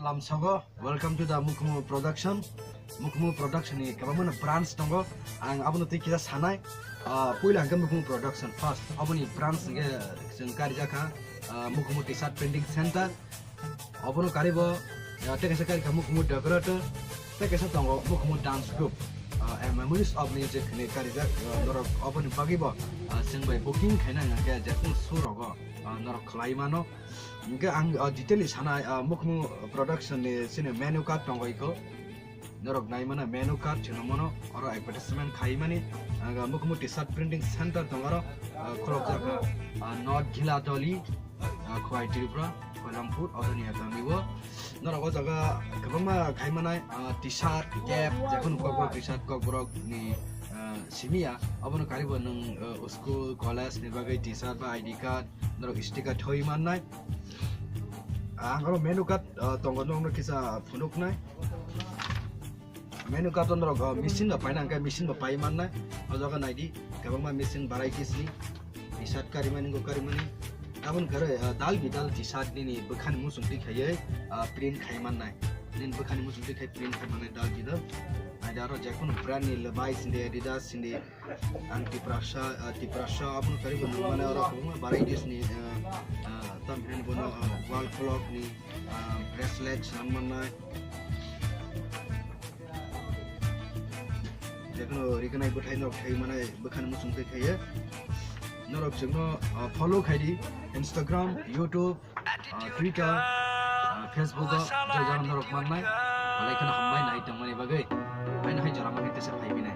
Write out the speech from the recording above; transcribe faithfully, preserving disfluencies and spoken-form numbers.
Lamsogo, welcome to the Mukumu Production. Mukumu Production ni kwbangma branch tongo. Ang abono twi kisa sanai. Ah, puila hwnkhe Mukumu Production first. Aboni branch hwnkhe chwng karijak kha, ah, Mukumu T-shirt Printing Center. Obono karibo, ah, tei kaisa karikha Mukumu Decorator. Tei kaisa tongo Mukumu Dance Group. Ah, a memories of music hinwi karijak, ah, norok oboni bagwibo, ah, chwng bai booking khaina hwnkhe jephuru show rogo, ah, norok khlai mano. Hingke ang, ah, detail ni sanai, ah, Mukumu Production ni sini menu card tongo iko. Norok nai mano menu card chwng mano oro advertisement khai mani. Ang, ah, Mukumu T-shirt Printing Center tongo oro, ah, khulok jakha, ah, North Ghiladoli, ah, Khowai Tripura, Khailampur, odoni agami o. Norok o jaga kwbangma khai manai, ah, T-shirt, cap, jephuru kokborok T-shirt, kokborok ni, ah, simiya. Abono karibo nwng, ah, school, college ni bagwi T-shirt ba I D card, norok sticker thoi mannai. Ang oro menu card, ah, tongo, nokno kisa phunuknai. Menu card norok, ah, machine ba paina hwnkhe machine ba pai mannai. O jaga naidi, kwbangma machine varieties ni T-shirt karimani, go karimani. Aboni kare, ah, dal bidal T-shirt nini bwkhani muchung twi khaiwi, ah, print khai mannai. Nini bwkhani muchung twi khai print khai mannai dal bidal. Naidi aro jekono brand ni Levi's hindi, Adidas hindi, ang Tiprasa, ah, Tiprasa, aboni karibo nang mane oro kwbangma varieties ni, ah, ah, tam hinani bono, ah, wall clock ni, ah, bracelet nang mannai. Jekono rignai bwthai norok khai mane bwkhani muchung twi khaiye. Norok chwngno, ah, follow khai di Instagram, YouTube, ah, Twitter, ah, Facebook o je jang norok mannai. Alai kheno hambai nai tongmani bagwi. Haino hai jora mani tesa phai binai.